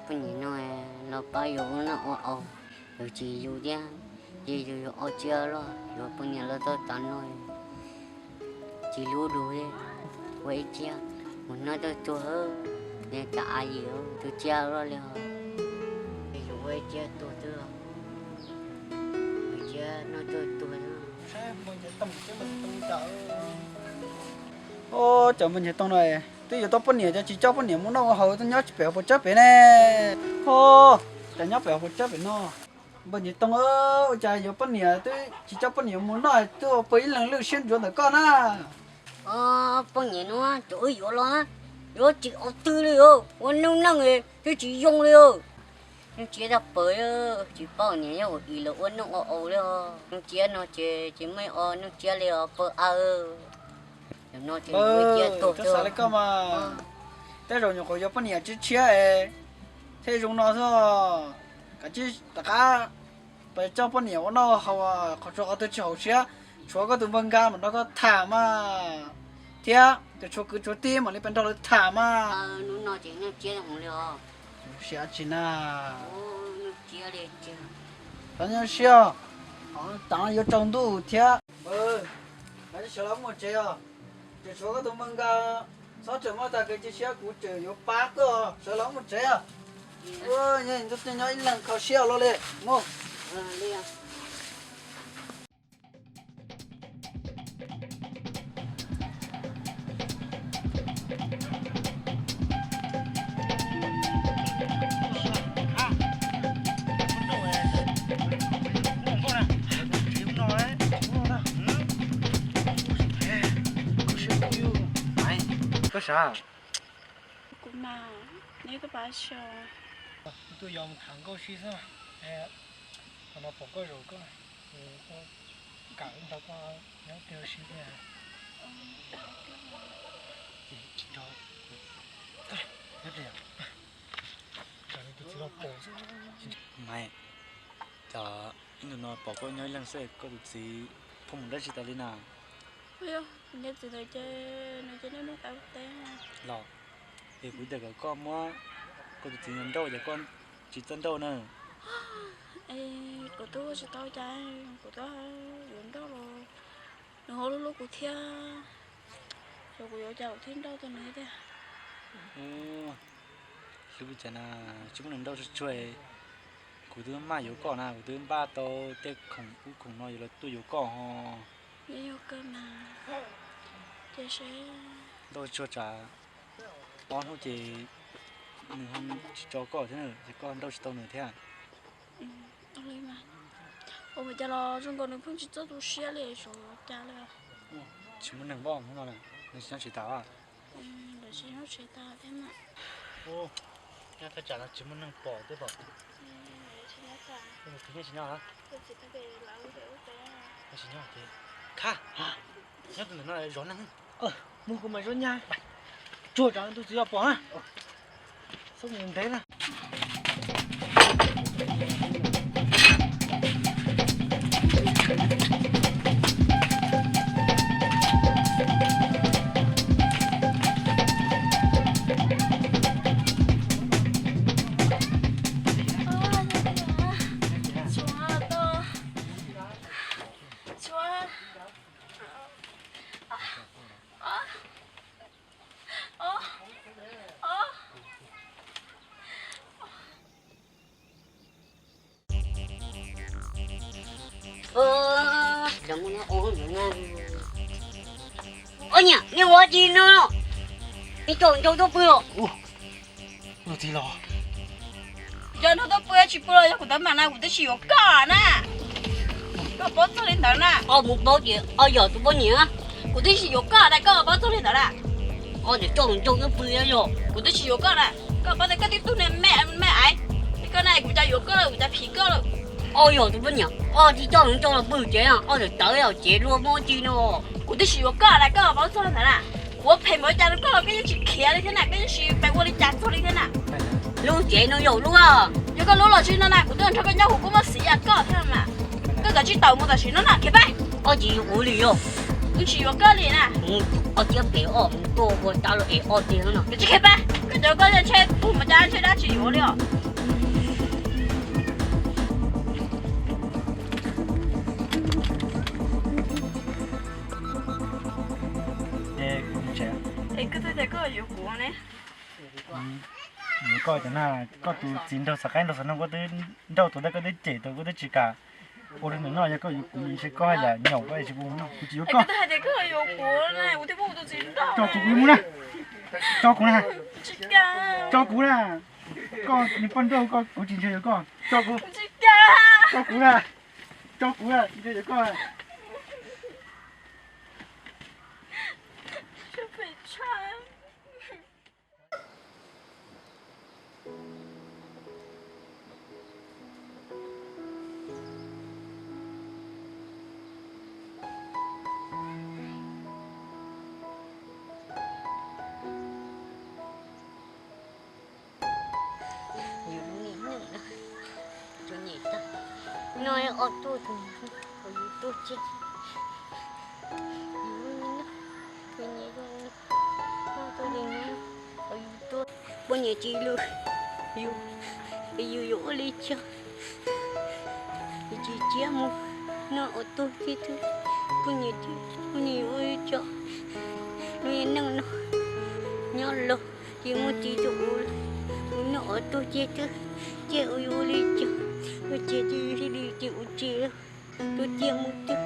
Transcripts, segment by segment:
Poj niam no los pab yus ua noj ua haus, yus tsis yus thiab, ces yus yuav ua tsiaj los yuav poj niam los txog tav no, tsis hlub yus li. Ua ib tsiab mus noj tuaj tuag, nws cas a yim tus tsiaj loj li os. Yus ua ib tsiab tuag xwb, ua tsiab noj tuaj tuag xwb. Os, cov npawg Nyiaj Tooj no twb yuav tau poj niam ces tsis coj poj niam mus noj mus haus, tuaj nyob pem hauv paus tsawb pem ne. Os, cas nyob pem hauv paus tsawb pem no. Npawg Nyiaj Tooj, ua cas yuav poj niam twb tsis coj poj niam mus noj, twb ua pw ib leeg lwj siab ntsuav ntawm koj na. Os, poj niam no, cov wb yuav los na, yuav tsis ua twg li os, ua neej neej twb tsis zoo li os. Neej tsiab tag pawg, tsis paub niam yog ua ib los ua neej ua haus li os. Neej tsiab no ces tsis muaj ua neej tsiab li os pawg aw. Yog no ces ua tsiab tuag xwb li koj mas. Tej zaum nyuam qhuav yuav poj niam tshiab tshiab es thiaj zoo no xwb. Kav tsij rov qab pais coj poj niam ua noj haus, qhov tshuav qhov twg tsis haum siab, tshuav koj tus npawg Nkaj mam nrog koj tham mas, thiab tus tshuav kwv tshuav tij mam li pais nrog lawv tham mas. Hnub no ces neej tsiab li os. Siab tsis na. Cov nyuaj siab, tav yuav tsaus ntuj thiab. Kav tsij sawv los mus tsev os. Tseem tshuav koj tus npawg Nkaj, txhob tseem muaj tag kev cia siab, kuv tseem yuav pab koj. Sawv los mus tsev os. Nyob ib leeg kho siab ua luaj li mus. Koj sav? Kuv mas, neb twb pab xyos. Kuv tuaj yos mus tham nkauj si xwb. Qhov no pom koj zaum koj, kam wb nrog koj nyob ua si thiab. Ces tsis nrog, nyob ua si. Maiv, cas ib ntu no pom koj nyob ib leeg xwb, koj tus txiv pheej mus dab tsi tas li na? Kuv niag txiv ntawd ces nws cia li mus teb los, es kuv tias kom koj muab koj tus txiv nrauj ces koj tsis txawj nrauj na. Es kuv twb ua tsis tau cas, kuv twb yuav nrauj los nws ho hlub hlub kuv thiab, ces kuv yuav ua cas kuv thiaj nrauj tau nws tiag. Hlub li cas na, tsis muaj neeg nrauj tsuag tsuag. Kuv twb maj yuav koj na, kuv twb npaj tau tej khoom ub khoom no yuav los tuaj yuav koj ho. Yog kawg mas, ces seb. Nrauj tsuag tsam ob hnub ces nws ho tsis tso koj thiab na, ces koj nrauj tsis tau nws thiab. Ua li mas, ua cas los zoo nkaus nws pheej tsis txawj tu siab li, xyov cas li. Tsis muaj neeg npaj hnub no, nws tsis nyob tsev tas. Lawv tsis nyob tsev tas thiab mas. Nyob thaj tsam no tsis muaj neeg pom thiab pom. Tus txiv nyob tsis nyob? Tsis nyob ces, khab, nyob tus ntawm no zov neeg. Muag kuv mas zov nyab. Tsuag tsam tus txiv los pom na. Xub mus ntev na. Ua niam, nej ua dab tsi no? Nej coj ncauj tuaj pw los? Coj ncauj tuaj pw tsis pw los yog kuv tab mas na, kuv twb tsis yuav koj na. Koj paub txog li ntawd na. Koj mus paub ces koj yog tus poj niam. Kuv twb tsis yuav koj na, koj paub txog li ntawd na. Koj coj ncauj tuaj pw yog. Kuv twb tsis yuav koj na. Koj paub tias koj tib tug me me aiv, koj na kuv cas yuav koj lawm, kuv cas phim koj lawm. Koj yog tus poj niam, koj tsis coj ncauj los pw tsev, koj tawm tawv los tsev luag muab tsi no. Kuv twb tsis yuav koj na, koj paub txog li ntawd na. Kuv phem npaum cas rau koj los koj yeej tsis khiav li thiab na, koj yeej tsis pab ua li cas txog li thiab na. Lub tsev no yog lub, yog koj lub los tsis no na, kuv twb nrog koj nyob huv kuj muaj xiv yam koj thiab mas. Koj kav tsij tawm mus tam sim no na, khiav pab. Koj tsis yuav kuv li yog? Kuv tsis yuav koj li na. Koj thiab pem os, koj ua tab los es ob teg no. Kav tsij khiav pab, koj cov koj ntshe pug mus cas ntshe dab tsis yuav li os. Yuav koj cov na, koj tus txiv nraug xav qaib nraug xav noog koj twb nrauj tus dab koj twb cem tau koj twb tsis kam ua rau nws noj, yog koj yuav kuv ntshe koj haj yam nyaum koj tsis pub noj, kuv tsis yuav koj. Tso kuv mus na, tso kuv na, tso kuv na, koj niag poj nrauj koj kuv tsis ntshe yuav koj, tso kuv, tso kuv na, tso kuv na, tsis ntshe yuav koj. Yus lub niag neej no, tus niam tais no ob tug tus niam, kom yus tuag cia. Yus lub niag neej, tus niam, tus niam, kom yus tuag. Poj niam tsis lwm yus, yus yuav ua li cas? Yus tsis cia mus noj ua tuag thiab twb, poj niam thiab, poj niam yuav ua li cas? Lub niag neej no nyob los ces muaj txiv rau kuv, kuv noj ua tuag ces twb, ces kuv yuav ua li cas? Ua ces twb thiaj li ces kuv tsis tuag cia mus twb,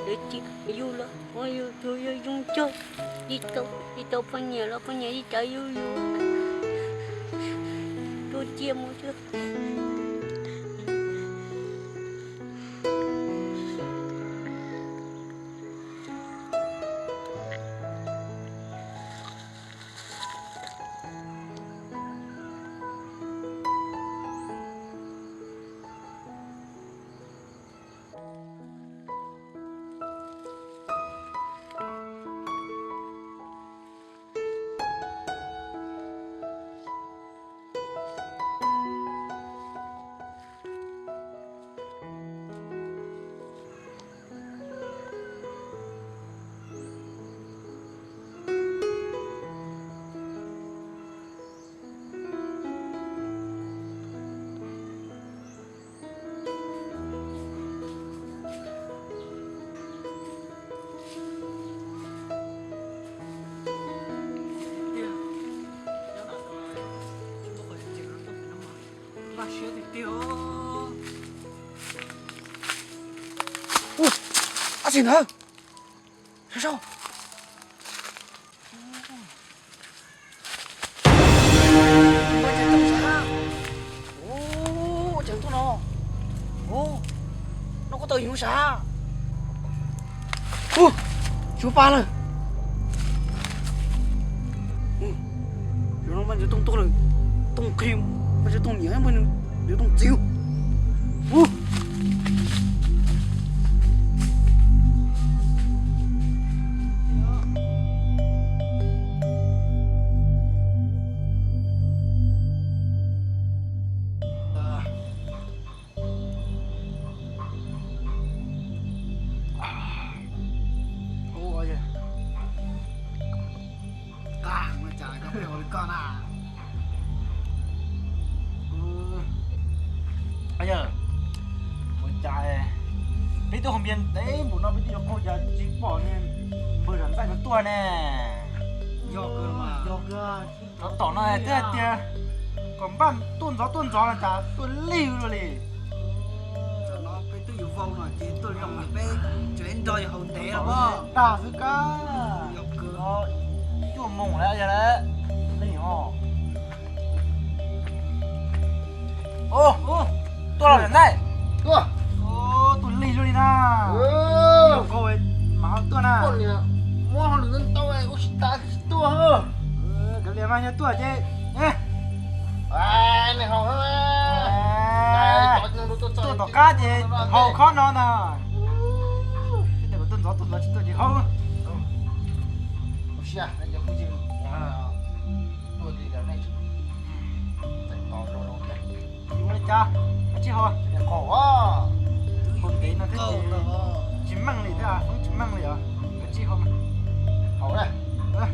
lawv tsis yus los ua yus tus yog zoo cog, tsis tau, tsis tau poj niam los poj niam tsis tau yus, yus tuag cia mus twb. Ua, dab tsi ntawd? Saib saib. Ua cas tuaj no? Ua, no kuj tau yus sav. Ua, suav pa lawm. Ua, no Vaj Ntxwv Tooj tuaj lawm. Tooj qhia Vaj Ntxwv Tooj niam Vaj Ntxwv Tooj txiv. Ua. Ua cas peb twb haus npias ntev npaum no peb twb yuav qaug cas tsis pom npawg Zam Ntxaij no tuaj ne? Yog, tom no twb hais tias kom npaj tuaj ntxov tuaj ntxov no cas tuaj lig luaj li. Peb twb yuav vau no ces tuaj zoo peb tseem nrog yus haus ntev los dag xwb kab. Cuaj moos lawm yog lawm. Lig os. Tuaj los Zam Ntxaij. Tuaj lig luaj li na. Mas ho tuaj na. Muab hauj lwm ntau ua tsis tas tsis tuaj. Kav liam mas yog tuaj ces tuaj tom qab ces haus khob no ntag. Tuaj ntxov tuaj ntxov tsis tuaj ces haus. Ua li cas, kav tsij haus. Haus ntev no thiab ces tsis meej li thiab, foob tsis meej li os. Kav tsij haus mas.